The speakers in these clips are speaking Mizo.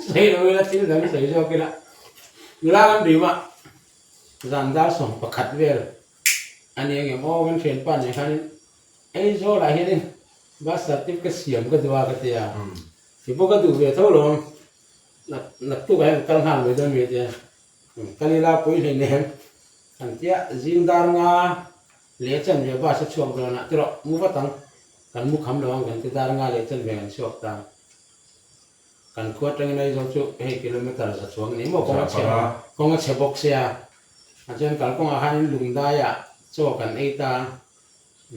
Sawi lo ila thil dang sawi zawk ila. Nula kan rim a, zan dar 11 vel a ni ang em aw kan thianpa nen khanin Aizawlah hianin birth certificate siam ka duh a ka ti a, ti pawh ka duh ve tho lo ang, naktukah hian ka kal nghal mai dawn mi a ti a, kal ila pawi hleinem kan tia zing dar nga leh chanve bus a chhuak dawn a ti rawh mu vat ang, kan mu kham lo ang kan ti dar nga leh chanve kan chhuak ta. Kan khua atangin Aizawl chu hei kilometre za chuang a ni maw kawng a chhe kawng a chhe bawk sia a chuan kalkawngah khanin Lungdaiah chaw kan ei ta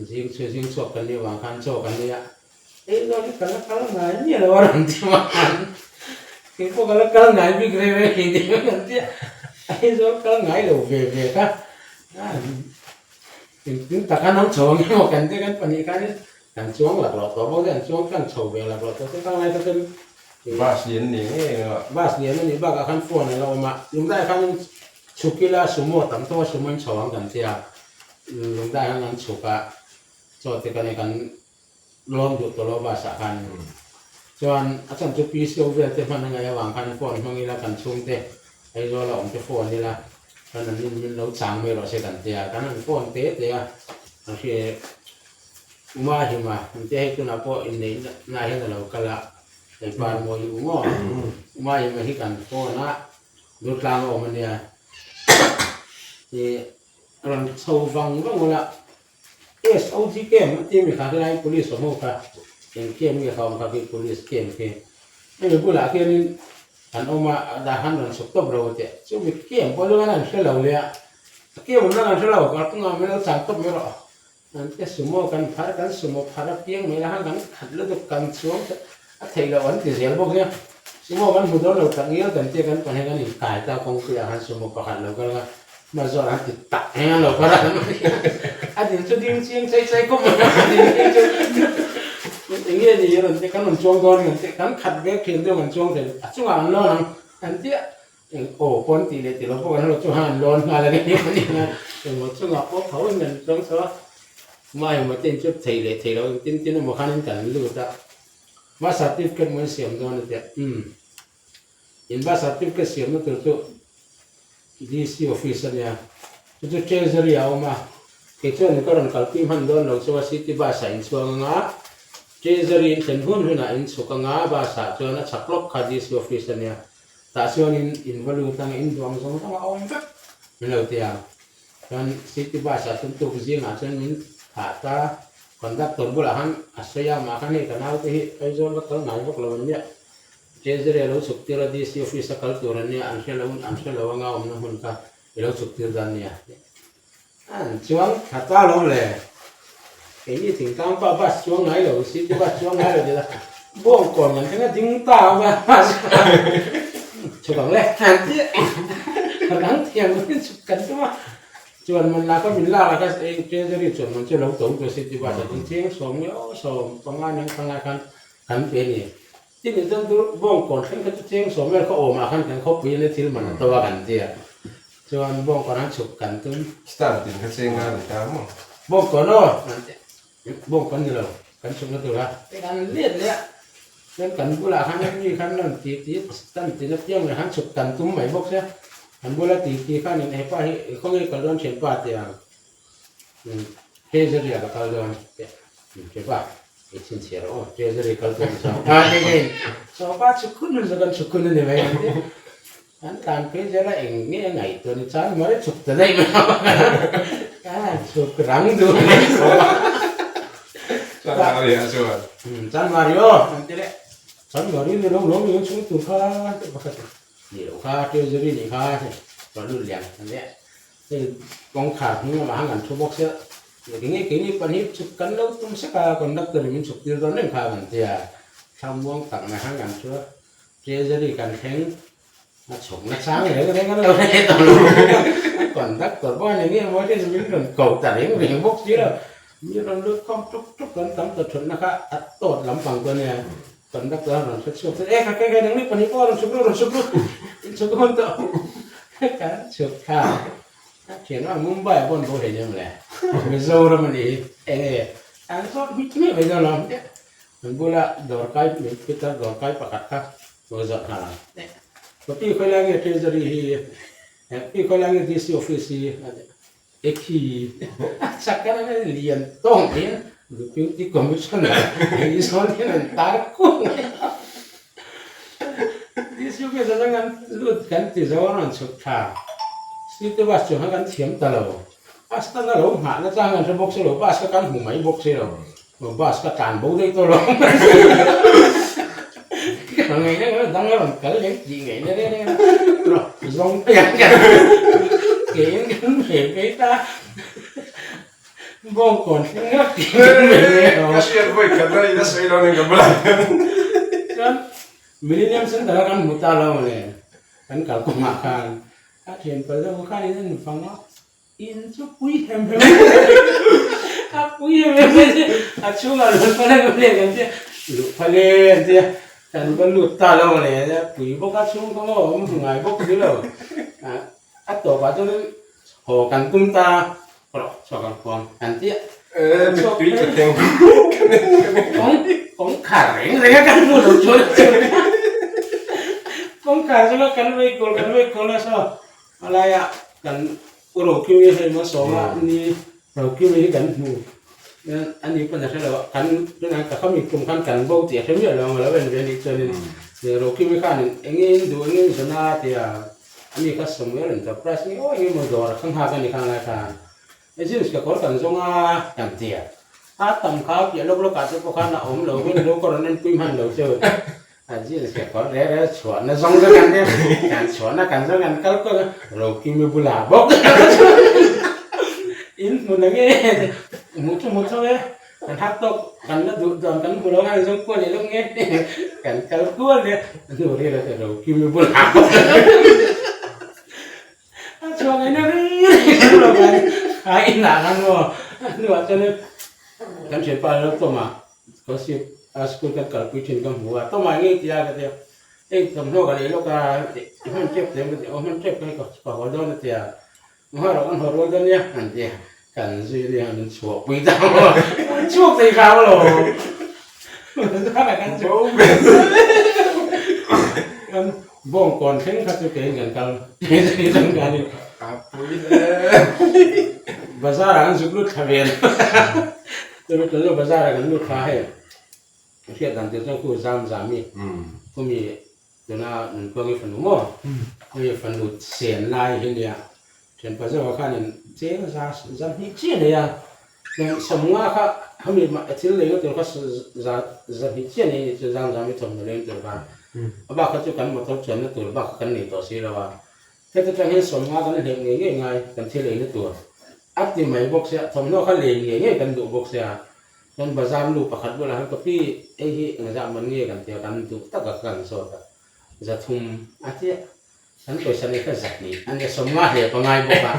zing chu zing chhuak kan nih avang khan chaw kan ei a Aizawl hi ka la kal ngai miah lo a rawn ti mai kei pawh ka la kal ngai bik reng reng hi ni mai kan tia Aizawl kal ngai lo ve ve kha engtin tak an awm chho ang emaw kan tia kan pahnih khanin Kan chuang laklawh tawh bawk hian chuang tlang chho ve laklawh tawh chu khang lai kha chuan Bus lian a ni ngei ang a. Bus lian a nih bakah khan phone a la awm a, Lungdai khanin chhuk ila sumo tam tawk a sumo in chho ang kan tia, Lungdai khan kan chhuk a, chaw te kan ei kan lawm duh tawh lo bus ah khan. Chuan a chhan chu PCO vel te hman a ngaih avang khan phone hmang ila kan chhungte Aizawl a awm te phone ila kan an in min lo chang mai rawh se kan tia, kan han phone te te a, an hria Uma hima an tia hei tunah pawh inneih na hian a lo kal a, hei par mawi u maw? Uma hima hi kan phone a Durtlang a awm a nia ih rawn chho vang vang ula SOG camp a tia mi kha helai police awm ho kha eng camp nge kha awm kha khi police camp khi hemi bulah khianin kan awm a dah khan rawn chhuk tawp ro a tia chumi camp pawh chu kan han hre lo le a camp awmna kan hre lo kalkawngah min lo chang tawp mai rawh. An te sumo kan phar kan sumo phar a piang mai la khan kan khat lutuk kan chuang a theih loh an ti zel bawk nia sumo kan hmu dawn lo tak ngial kan tia kan pahnih kan inkai ta kawngpui ah khan sumo pakhat lo kal kha hma zawt an ti tak eng an lo kal a a dil chu ding chiang chai chai khawp mai a dil ding chu eng nge ni rawn ti kan rawn chuang dawn kan ti kan khat vek thin deuh kan chuang thei a chungah an lawn ang an tia Eng aw pawn tih leh tih lo pawh kan hre lo chu han lawn nghal a ni a ni a, engmaw chungah pawh tho in kan chuang chho a, mah engmaw te in chu thei leh thei lo engtin tin emaw khan in kan lut a, ba certificate maw in siam dawn a tia umm in ba certificate siamna tur chu DC office a nia chu chu treasury a awm a, kei chuan ka rawn kalpui hman dawn lo chu a city bus ah in chhuang anga treasury in thlen hun hunah in chhuk anga bus ah chuan a chhak lawk kha DC office a nia. Tah chuanin in va lut ang, in duang zawng zawng a awm vek min lo ti a. Chuan city bus ah chuan tuk zingah chuan min thah ta, conductor bulah khan a sawi a, mah khan hei ka naute hi Aizawl la kal ngai vak lo an nia, Treasury a lo chhuk tir a, DC office a kal tur an nia, an hre lo an hre lo anga awmna hmun kha i lo chhuk tir dan nia. An chuang thla ta lo le. Keini thingtlang pa bus chuang ngai lo, city bus chuang ngai lo tila bawngkawn kan thleng a ding ta ang a bus kha chhuk ang le an ti a rang thiam in chhuk kan tum a chuan man lah kha min lak a kha treasury chuan man chu lo to tur city bus a ding chiang 15 nen khanglai khan kan pe a ni. Tin i chuan chu bawngkawn thleng kha chu cheng sawm vel kha awmah khan kan khawpui ania thil man a to a kan tia chuan bawngkawn an chhuk kan tum. Stand tin kha cheng a ni ta maw? Bawngkawn aw an tia bawngkawn ni lo kan chhukna tur a kan let leh a chuan kan bulah khan mi khan rawn ti ti stand tin a piang leh khan chhuk kan tum mai bawk sia kan bula ti ti khan in hepa hi khawnge kal dawn thianpa tia Treasury ah ka kal dawn teh Thianpa i chhinchhiah rawh aw Treasury kal tur ni chuan a ni ngei Sawpa chhuk hun hun chu kan chhuk hun a ni mai ang tih kan tlan phei zel a eng nge a ngaih tur ni chuan mawle chhuk ta daih mai a chhuk rang duh leh khawp a Chanmari ah chuan Chanmari aw an ti leh Chanmari ni lo lo ni chhung tur kha pakhat ni lo kha Treasury nih kha rawn lut lian an leh Hei kawngkhar hnung lamah khan kan thu bawk sia, enge keini pahnih chhuk kan lo tum sek a, conductor in min chhuk tir dawn reng kha kan ti a, thla muang tak mai khan kan thu a, treasury kan thleng a chhuk na chang reng reng an lo hre tawh lo a, conductor pawh an enge maw hian min rawn ko ta reng reng bawk si lo, mi rawn lut khawm tuk tuk kan tam ta thutna kha a tawt lampang chu a nia, conductor a rawn hre chhuak chuan e kha kei kha nangni pahnih pawh a rawn chhuk ru rawn chhuk ru in chhuk hun tawh. Kan chhuk thla a thian a Mumbai ah pawh an bo thei nia mawle Mizoram a nih hi eng nge an zawt hmik hmiah mai dawn lo an bula dawrkai pitar dawrkai pakhat kha. Ka zawt nghal ang. Ka pi khawi lai nge Treasury hi? Pi khawi lai nge DC office hi? E khi a chak a lian tawng hian Deputy Commissioner hi sawn hian an tar kung mai a. DC office atang kan lut kan ti zo a rawn chhuk tha. City bus chu kha kan thiam ta lo. A stand a lo nghah na chang kan hre bawk si lo, bus kha kan hmu mai bawk si lo. Bus ka tlan bo daih tawh lo. Ka ngaihna kha dang a rawn kal leh tih ngaihna reng reng a zawng phei ang kan keiin kan ve phei ta bawngkawn thleng ngawt tih kan ve ve lo. Ka hriat vawi khat na in a sawi lo nen ka bulah hian. Chuan Millennium Centre a kan hmu ta lo le kan kalkawngah khan a thianpa deuh khan in a nufang a. In chu pui hem hem a pui hem hem mai che a chhungah luh phal em em kan tia luh phal e an tia kan va lut ta lo le a pui bawk a chhung kawng a awm hmu ngai bawk si lo a tawpah chuan haw kan tum ta rawh chhuak ang khuang kan tia mittui tla teng kawngkhar reng reng a kan hmu lo chuan kawngkhar chu kan vei kawl kan vei kawl a saw A laiah kan U Rokimi hei maw sawma ni Rokimi hi kan hmu a ni pawn a hre lo a, kan tunah ka khami kum khan kan bo tih a hre miah lo ang a lo en ve a nih chuanin Rokimi khanin eng nge in duh eng nge in zawn a tia a ni kha Samuel Enterprise nge aw eng emaw dawr a kha nghak a ni kha ngai khan e jeans ka kawr kan zawng a kan tia a tam kha piah lawk lawkah te pawh khan a awm lo hun lo ka rawn enpui hman lo chu. A jeans ke kawr reh reh chhuahna zawng zawng an nia, kan chhuahna kan zawng an kal kual a, Rokimi bulah bawk in hmun ang e, hmuh chu hmuh tho e, kan hak tawk kan la duh dawn kan hmu lo ang zawng kual leh lawk nge kan kal kual nia, a hnu ril a Rokimi bulah bawk a chhuah ngaihna reng reng lo kan a inah khan maw a hnuah chuan kan thianpa lo tawm a. Scholarship a school kan kalpui thin ka hmu a, tawmah ngei tia ka tia, hei thawmhnaw ka lei lawk a, i hman tep teh ka ti, aw hman tep ka hei ka haw dawn a tia, ngaw rawh kan haw rual dawn nia an tia, kan zui nia min chhuah pui ta maw, an chhuak thei hram lo, kan chhuak kan bawngkawn thleng kha chu keiin kan kal bazar ah an zuk lut thla ve lo. Chumi tun bazar ah kan lut kha hei ka hriat dan tur chuan khu zam zam i khumi tuna nunpuangi fanu maw khumi fanu sen lai hi nia thianpa zawk ah khanin cheng za za hnih chiah a nei a chuan sawmnga kha khami thil lei na tur kha za za hnih chiah a nei a nih chu zam zam i thawmhnaw lei na tur kha a bak kha chu kan motor chuanna tur bak kha kan nei tawh si lo a. Heta tang hian sawmnga kan hlep ngei ngei ngai kan thil eina tur a ti mai bawk sia, thawmhnaw kha lei ngei ngei kan duh bawk sia, chuan bazar nu pakhat bulah khan ka pi hei hi engzah man nge kan tia kan duh tak a kan zawt a, zathum a tia kan pawisa nei kha zahnih a nia sawmnga hlep a ngai bawk a,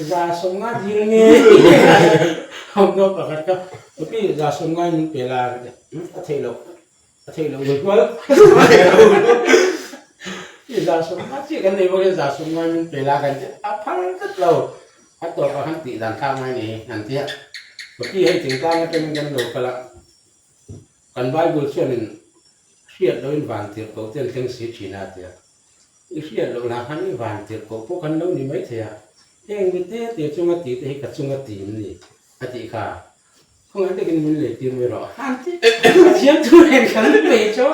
za sawmnga dil ngei ngei ngai thawmhnaw pakhat kha ka pi za sawmnga in min pe la ka tia a theih loh. A theih loh zui kual. I za sum nga chiah kan nei bawk hian za sum ngai min pe la kan ti a phal tlat lo. A tawpah khan tih dan thlak ngai ni an ti a. Papi hei thingtlang atangin kan lo kal a, kan Bible chuanin hriat loin van tirh koh te an thleng si thin a a ti a. I hriat loh lah khan i van tirh koh pawh kan lo ni maithei a, heng mi te te chunga tih te hi ka chunga ti in ni a tih kha. Khawngaih takin min lei tir mai rawh. Han ti Pathian thu nen kan lei chu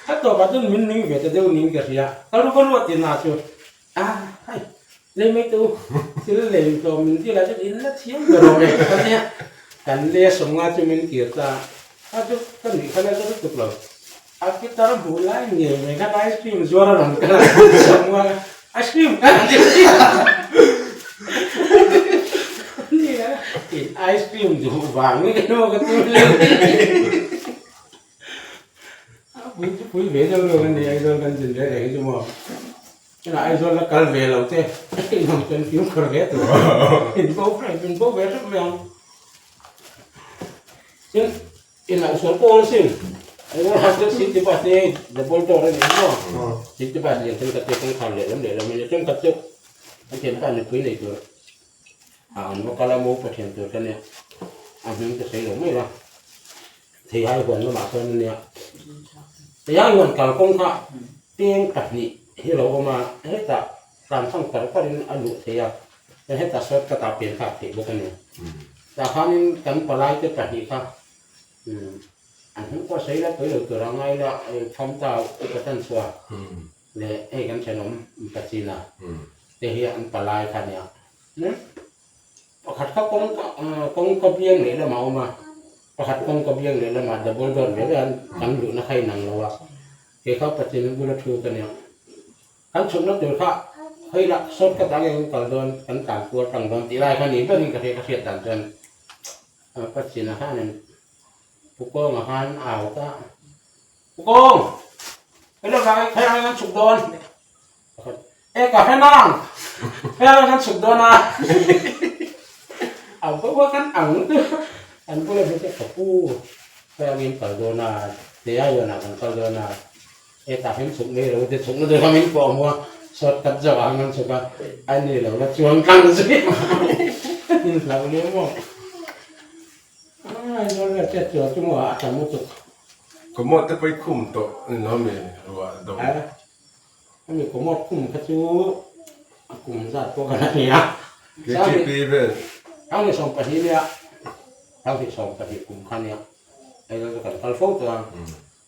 a tawpah chuan min ning ve ta deuh niin ka hria. Ka ru ka ruat ti na chu a hai lei mai teh u thil lei tlawm min ti lah chuan in la thiam ber awm e ka tia. Kan lei a sawmnga chu min kir ta a chu ka nuih kha la za lutuk lo. A pitar hmuh lai ngei mai khan ice cream zuar a rawn kal a sawmnga ice cream ka ti nia in ice cream duh vang nge ka nu ka ti leh a pui chu pui ve deuh deuh ani Aizawl kan zin reng reng hi chu maw tunah Aizawl la kal ve lo te in awm chuan fimkhur hle tur in bo in bo ve hrep mai ang tin. Inah sual pawl asin. Eng a chu city bus hi double door a ni maw? City bus lian thenkhat chu kawngkhar lehlam lehlam a ni. Thenkhat chu an thianpa nupui nei tur a an va kal a maw pathian tur ka nia. A hming ka sawi lo mai a. Theihai huan lamah sawn a nia. Tiang kalkawng kha peng pahnih hi a lo awm a, hetah tlan thang par parin a luh theih a, chuan hetah shortcut ah pen thlak theih bawk a ni. Tah khanin kan palai te pahnih kha an hming pawh sawi la pawi lo tur a ngai la, tham ta upa tan chhuah leh hei kan thenawm Pachina te hi an palai kha a nia. Pakhat kha kawngka kawngka biang leh lamah a awm a, pakhat kawngka biang leh lamah double door ve ve a kan luhna kha inang lo a, kei kha Pathian bula thu ka nia. Kan chhukna tur kha hawi lah shortcut ah nge kan kal dawn, kan tlan kual tang dawn tih lai kha ni berin ka hria ka hriat dan chuan Pathian ah khanin Pu Kawnga khan a au ta, Pu Kawng, hello khawiah nge kan chhuk dawn? E ka hre nang hel kan chhuk dawn a a bo a kan ang an bula hmu te ka pu hei angin kal dawn a te a yuan ah kan kal dawn a hetah hian chhuk mai lo te chhuk na tur kha min pawh hmu a short cut zawk ah kan chhuk a a ni lo la chuang tlang zui in hlau hle maw ai zawl vel chet chu chu maw a tam lutuk. Ka maw te pawh i khum tawh a ni lo mi ruah do. Hemi kawmawt kum kha chu a kum zat pawh kan a ni a. KTP vel. Thang hi 12 nia, thang hi 12 kum kha nia. Hei chu kan kal fo tawh a.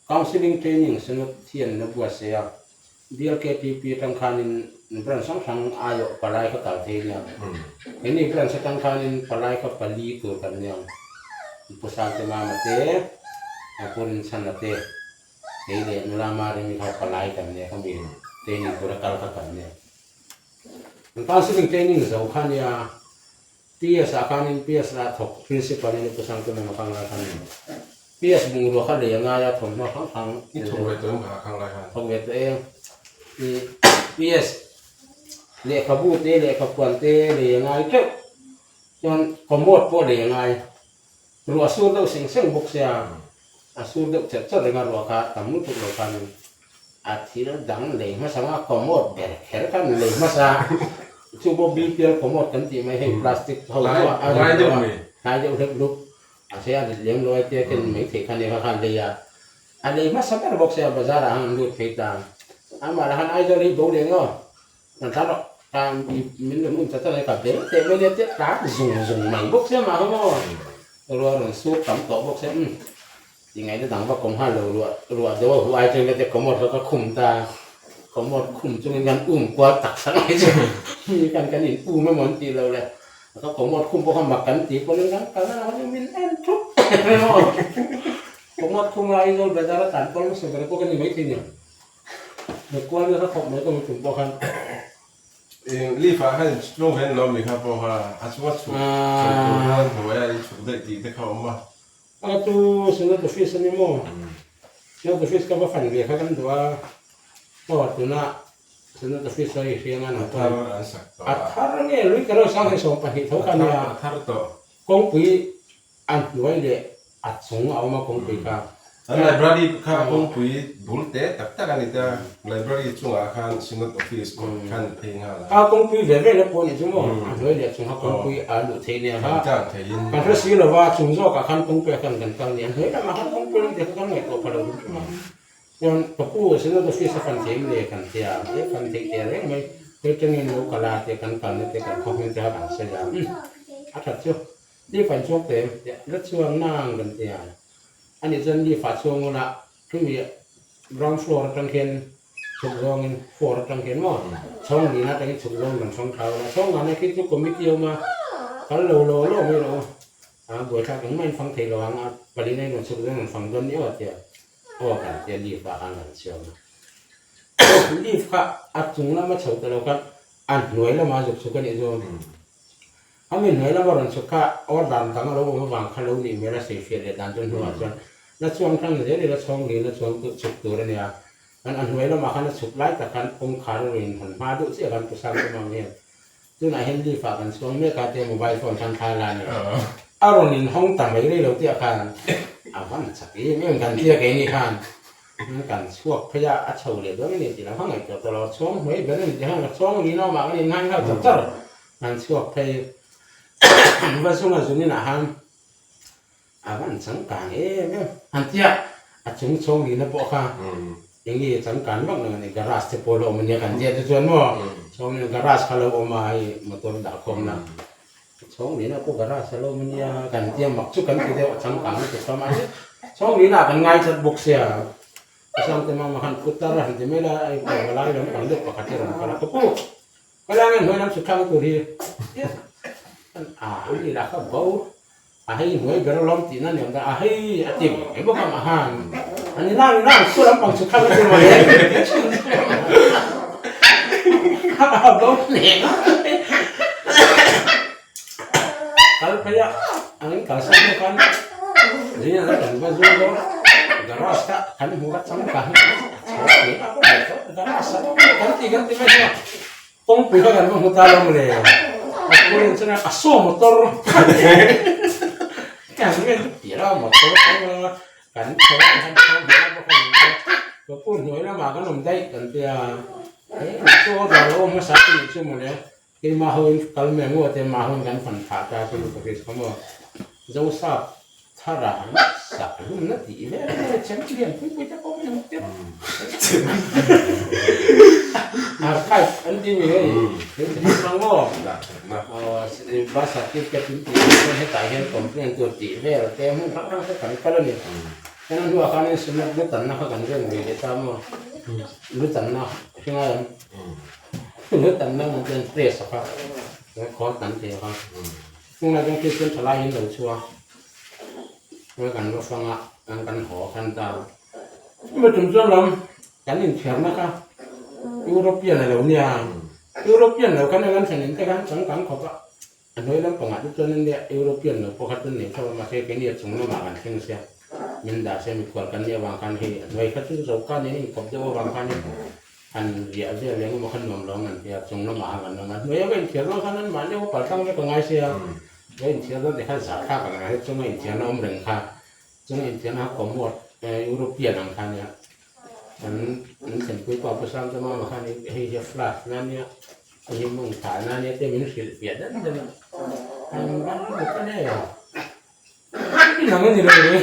Counselling training Synod hian a buatsaih a. BLKTP atang khanin branch hrang hrang aiawh palai kha kal thei nia. Keini branch atang khanin palai kha pali tur kan nia. Pu Sangte Mama te, Pu Rinchhana te. Kei leh nula Maremi kha palai kan nia, khami training tura kal kha kan nia. An counselling training zo kha nia, PS ah khanin PS ah thawk principal in Pu Sangtuma kha ngai kha nia. PS bungrua kha lei a ngai a, thawmhnaw hrang hrang I thawk ve tawh em kha khang lai khan? Thawk ve tawh em. PS lehkhabu te lehkhapuan te lei a ngai teuh. Chuan commode pawh lei a ngai. Ruah a sur deuh seng seng bawk sia, a sur deuh cherh cherh reng a, ruah kha tam lutuk lo khan a thil dang lei hmasa anga commode ber kher khan lei hmasa, chu pawh BPL commode kan tih mai hei plastic ho chu a rit lo a, hlai deuh hlek lup, mahse a rit lem lo a tia ken mai theih kha nia kha khan lei a, a lei hmasa ber bawk sia bazar ah han lut phei ta, amah lah khan Aizawl hi bo leh ngaw. Kan tlan rawh ta min rawn um ta ta mai ka beng teh mai nia teh tlan zung zung mai bawk sia mah kha maw ruah rawn sur tam tawh bawk sia umm ti ngaihna dang vak awm nghal lo ruah ruah deuh a huh ai chuan ka te commode kha ka khum ta commode khum chungin kan um kual tak tak mai chu mi khan kan in um emaw an tih loh le ka commode khum pawh kha mak kan tih pawhin kan kal na lah min en thup maw commode khum a Aizawl bazar a tlan kual hmasa ber pawh ka ni maithei nia. Kual nasa khawp mai ka tum pawh khan. Eng leaf ah khan inchhung hian lawm mi kha pawh kha a chunga chhuk chho tur khan hnuai a inchhuk daih tih te kha a awm a. A chu Synod Office a ni maw? Synod Office ka va fan ve kha kan duh a, aw tuna Synod Office a i hriang a A thar an sak tawh a. A thar nge lui ka reuh sang hei 20 tho kha a nia. A thar tawh. Kawngpui A hnuai leh a chung a awm a kawngpui kha. An library kha kawngpui bul te tak tak a ni ta, library chungah khan Synod Office kawt khan phei nghal a. A kawngpui ve ve la pawh a nih chu maw, a hnuai leh a chung kha kawngpui a luh theih nia kha. Kan tlang theiin. Kan hre si lova chung zawkah khan kawngpui ah khan kan kal nia, a hnuai lamah khan kawngpui lam te kha kan ngaihtuah pha lo hrim hrim a. Chuan ka pu Synod Office a fan theih le kan tia, e fan theih teh reng mai, hei tangin lo kal a te kan kalna te kan khaw hming te kha kan sawi a, umm a that chu. Ni fan chhuak te la chuang nang kan ti a, ani chuan ni fah chhuang ula chumi ground floor atang khian chhuk zawngin floor atang khian maw chhawng lin atangin chhuk zawng kan fang thau ula chhawng ngana khi chu committee a awm a kal lo lo lo mai rawh u a buaithlak engmah in fang thei lo ang a palina in rawn chhuk zawng an fang dawn ni aw a ti a aw kan tia leaf ah khan kan chhiam a leaf kha a chung lama chho ta lo khan a hnuai lama zuk chhuk a nih chu. A mi hnuai lama rawn chhuk kha aw dan dang a lo awm avang kha lo nih hmel a sawifiah leh dan chuan hnuah chuan la chuang tlang zel ila chhawng lin a chuang chhuk tur a nia. Kan a hnuai lamah khan a chhuk lai tak khan kawngkhar a rawn inhawn hma deuh chiah khan Pu Sangtuma ang hian tunah hian lift ah kan chuang mek a tia mobile phone khan thla la a ni. A rawn inhawng ta mai rei lo tih ah khan a van chak em em kan tia keini khan kan chhuak phei a, a chho leh dawn a ni tih lam kha ngaihtuah tawh lo, a chhuang hnuai ber a ni tih khan ka chhuang lin a awmah kan innghai nghal char char. An chhuak phei va zunga zunin ah han a van changkang em em an tia. A chung chhawng lihna pawh kha eng nge changkan vak lo ani garage te pawh a lo awm ania kan zia te chuan maw chhawng lihna garage kha a lo awm a hei motor dah khawmna chhawng lihna pawh garage a lo awm ania kan tia mak chu kan ti deuh a changkang lutuk kha mahse chhawng lihna ah kan ngai tlat bawk sia Pasangte mama khan putar a han ti mai la hei pawh lai lam pang deuh pakhat hi a rawn kal a ka pu Ka la nge hnuai lam suthlak tur hi a ani lah kha bo a hei hnuai ber alawm tih na niam ta a hei a ti mai bawk a mah han ani nang nang khu lampang suthlak tur mai a bo hle kal phei a an kalsan hnu khan zing ah kan va zung dawn garage kha kan hmu a changkang a chho hle a garage a kan ti kan ti mai chu kawngpui kha kan va hmu ta lo mawle a kawng chuan a saw motor kan nge piah a motor kawng a kan chho a kan chho hmel a bawk a ni te ka pu hnuai lamah kan awm daih kan tia he chaw dawr lo awm hmasa te nih chu mawle. Keimah hoin kal mai ang aw te mah hoin kan fan thah ta chu ka hriat kha maw. Zosap thara an sak hlum na tih vel vel chem lian pui pui te pawh min hmu tep. Archive an ti mi hei thil chi hrang hrang aw. Birth certificate in tih vel chuan hetah hian complaint tur tih vel te hmun hrang hrang te kan kal a ni. Heng hnuah khanin Sunak lutanna kha kan rem ve leh ta maw. Lutanna hringai ang. Lutanna ang chuan press a kha record kan ti a kha. Tunah chuan Kristian tha lai in lo chhuak a kan va fang a kan kan haw khan ta. Chumi tum chuan lam kan inthiarna kha European a lo nia. European lo khan an thlen in te khan changkang khawp a. A hnuai lampangah te chuan nia European lo pawh kha chu nei tho a mahse keini a chung lamah kan thleng sia min dah se mikhual kan nih avang khan hei a hnuai kha chu zo khan in inkawp deuh avang khanin han riah vel leh engemaw kha nuam lo ang an ti a chung lamah khan kan awm a hnuai a va inthiar dawn khan an mahni ho paltlang vek a ngai sia va inthiar dawn tikhan zahthlak ang reng chunga inthiarna awm reng kha chunga inthiarna kha commode European ang kha nia kan an thlenpui pa Pu Sangtama khan hei hi a flash na nia. Hei mawng thah na nia te min hrilh fiah dan dan a, an ram lut a nia. I nang a ni lo re.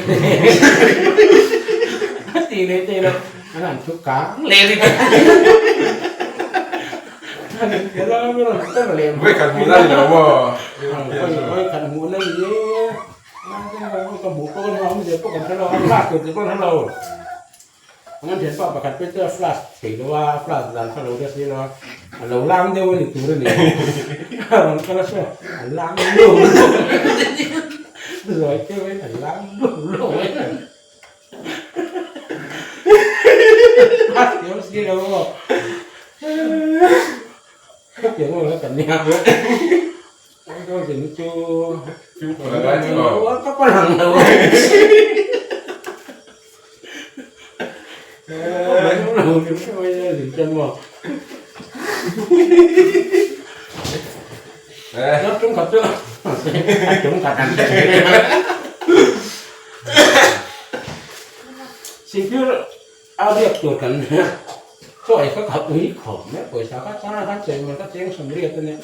A ti leh te lo, an han thu kang leh ri ta. An in ram rawn tar leh. Vawi khat hmuh na ni lo maw? Vawi khat hmuh na ni e. Ka hmuh pawh ka hmu zia pawh kan hre lo, a class tur te pawh kan hre lo. An thianpa pakhat pawh chu a flash thei lo a, a flash dan kha lo hre si lo a, a lo lang deuh a ni tur a ni. A rawn kal a saw, a lang luau luau zawi deuh in a lang luau luau mai a. A thiam si lo aw. Ka thiam lo kha kan nia. Ka palang lo. A biak tur kan chaw ei kha ka ui khawp mai a, pawisa kha chang a khan chawi man kha cheng sawmriat a nia,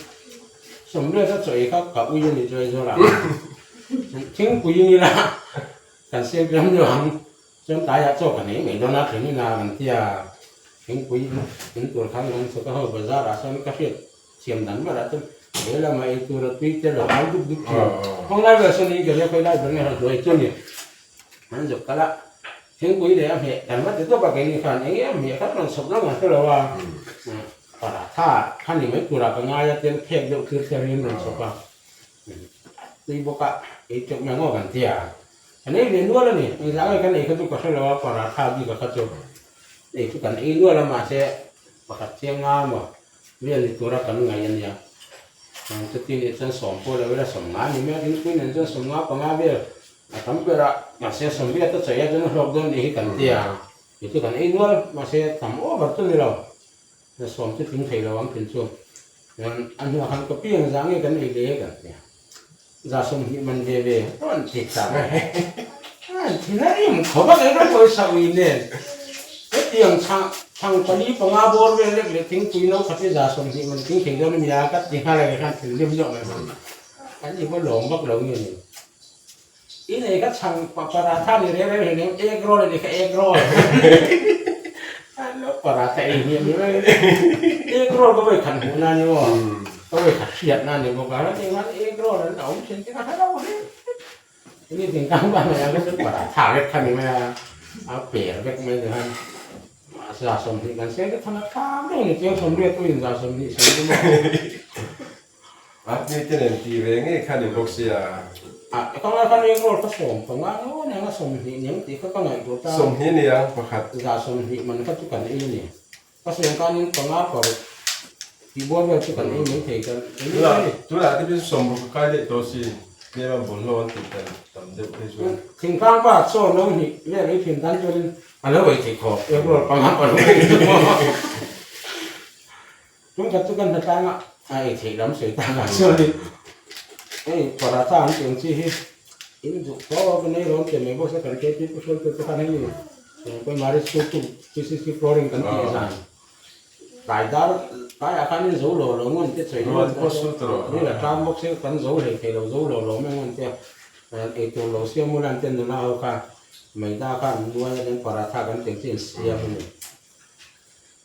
sawmriat a chawi kha ka ui a ni chuai zawr ah thingpui in ila kan siam pian deuh ang chuan tlaiah chaw kan ei mai dawn a thleng in a kan tia thingpui in tur khan kan chhuk a ho bazar ah sawn ka hriat thiam dan ber ah chuan he lamah ei tur a tui te lo au dup dup thin khawnglai vel sawn in ka hria khawi lai ber nge hruai chu a ni an zuk kal a. Thingpui leh a hmeh kan va ti tawp a keini khan eng em hmeh kha rawn chhawp reng ang hre lo a, paratha kha ni mai turah ka ngai a tel phek deuh thil thler in rawn chhawp a, tui bawk a ei teuh mai ang aw kan ti a, kan ei ve nual a ni, engzah nge kan ei kha chu ka hre lo a paratha bik a kha chu ei chu kan ei nual a mahse pakhat chiang nga maw vel ni tura kan ngaih a nia, chuti nih chuan sawm pawh lo ila sawm nga ni mai a thingpui nen chuan sawm nga panga vel. A tam ber a, mahse sawmriat a chawi a chuan a hlawk dawn nih hi kan ti a, kei chu kan ei nual, mahse tam over chu ni lo, sawm chu tling thei lo ang thin chu, chuan a hnuah khan ka piang zah nge kan ei leh kan ti a, za 20 man ve ve rawn ti tak a, an thi na rim khawp a kei ka pawisa ui nen, hetiang chhang chhang pali panga bawr vel lek leh thingpui no khat hi za 20 man tling thei dawn a nia ka ti nghal a kei khan thinrim zawk mai khan, kan i va lawm vak lo nge ni. I nei kha chhang paratha ni reng reng hlei egg roll ani kha egg roll an lo paratha ei hniam ni mai egg roll ka vawi khat hmuh na ni maw ka vawi khat hriat na ni bawk a heti khan egg roll an awm thin te kha hre lo hle ni tin kang ban mai a ka chu paratha vek kha ni mai a a per vek mai ni khan za 20 kan seng te khan a tlang reng ni chiang 80 pawhin za 20 seng chu maw. A ni te nen ti ve ngei kha ni bawk sia. A ka ngai khan eng roll ka 15 ngaw nen a 20 nen tih kha ka ngaihtuah ta. 20 ni ang pakhat. 20 man kha chu kan ei a ni. Ka seng kanin panga paruk tih bual vel chu kan ei mai thei ka ei mai a ni. Tunah te pawh 60 ka kai daih tawh sin. Tlem a bawlhhlawh an tih dan tam deuh phei chuan. Thingtlang pa chaw no hnih vel ei thin tan chuanin a lo ei thei khawp. Eng roll panga paruk ei chu maw. Tumkhat chu kan hnatlang a, a ei theih lam sawi tak ah chuanin hei paratha an tih ang chi hi in duh tawk a nei rawn ti mai bawk se kan KP pu hruaitu te khan hei Kawimari school chu PCC flooring kan tih zan tlai dar tlaiah khan in zo lo lo ngawn te chei ril a tlang bawk se kan zo hlei thei lo zo lo lo mai ngawn te eitur lo siam ula an te nula ho kha maida kha an nuai a paratha kan tih ang chi an siam a ni.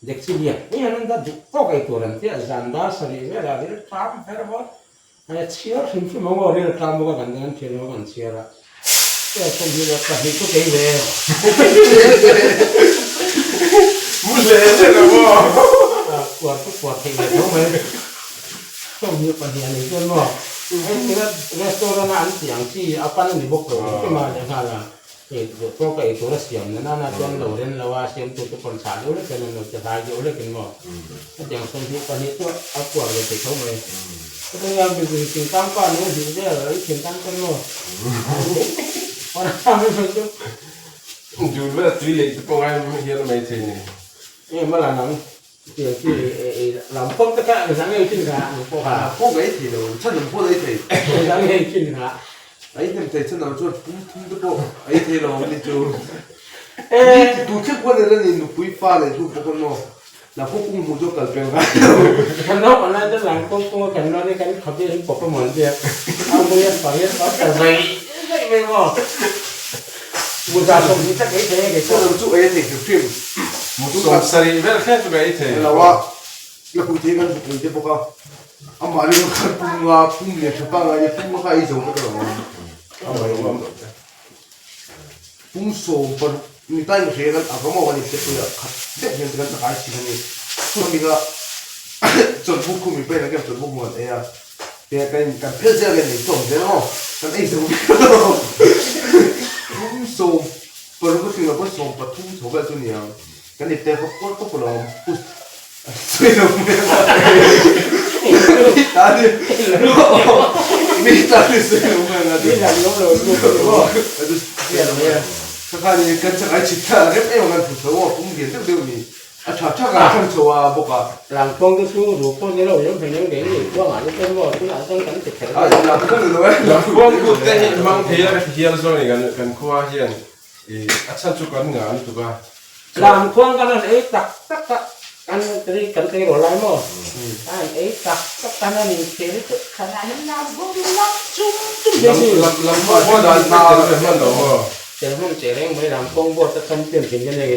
Dekchi lian pui an an dah duh tawk ei tur an tia, zan dar sarih velah ril tlam her vawt a chhiar hrim hrim ang aw, ril tlam bawk a kan dang an thian lo kan chhiar a, hei 22 chu kei ve Mu hle hle lo maw? Puar chu puar theih ve tho mai, 22 a nih chuan maw, hei tina restaurant a an tih ang chi a pan a ni bawk lo hrim a lehnghal a. Ei duh pawh ka ei tur a siam na nana chuan lo ren lo a, siamtu te pawn chah deuh lekin an lo ti hlai deuh lekin maw. Hetiang 22 chu a puar ve thei tho mai. Hetiang hian mi thingtlang pa no hnih vel ei thin tan chuan maw. Paratha mai mai chu. Dul vel tui leh te pawh ngai hian a mai thei ni. Nge mala nang tiang chi ei lam pawm te kha engzah nge i chin kha nang pawh kha. Pawh ka ei thei lo, chhan lam pawh ei thei. Engzah nge i chin kha. Ei hnem thei chhan lam chuan pum thum te pawh ei thei lo ang ni chu. Tu thleng pawh ni ni nupui fa leh hnu bawk an maw. La pawh pum hmuh chu kal peng ngai lo. Kan naupang lai chuan lang pawm pawng a kan lawn hi kan khawp hi an pawp a maw an tia. A mui a pariat pawh ta zaih zaih mai maw. Muza 20 tak ei thei a kei pawh. Chhan lam chu ei thei hrim hrim. Mut 70 vel kher chu ka ei thei. Lo a, la pui thei kan pui te bawk a. Amah ring khan pum nga pum lian tha pangngai nia pum nga kha ei zo vek lo ang. Pum 60 ni ta in hre kan a va maw kan in te puia khat deuh hian kan chakai thin a ni. Khami kha chawlhbuk khu min pain a kem chawlhbuk mu an ei a. Te kan in kan phel zel kan ei chawm zel maw kan ei zo vek lo. Pum 60 a tling lo pawh 13 chho vel chu ni ang. Kan ipte kha puar tawp lo awm pus sawi lo hmel a mi ta ni mi ta ni sawi lo hmel a mi lam lo lo lu ka ni maw kha kha ni kan chak ai chhit kha rem em kan thu chho a pum lian deuh deuh ni a tha tha kan thlang chho a bawk a lang pawng te chu ru pawh ni lo lem hei neng deng ni kuang ah te chuan maw tunah chuan kan ti kher a lang pawng ni lo e lang pawng kut te hi hmang thei a ka ti hial zawng ni kan kan khua hian I a chhan chu kan ngah lutuk a. Lam khuang kan rawn ei tak tak a, kan ri kan tei rawh lai maw? A rawn ei tak tak a, an inkhel hi chu thlanah hian lam khuang hi lam chum chum hle si. Lam lam pawh dah tel ve hman lo maw? Tel hman che reng mai lam khuang board a champion thin ka nei.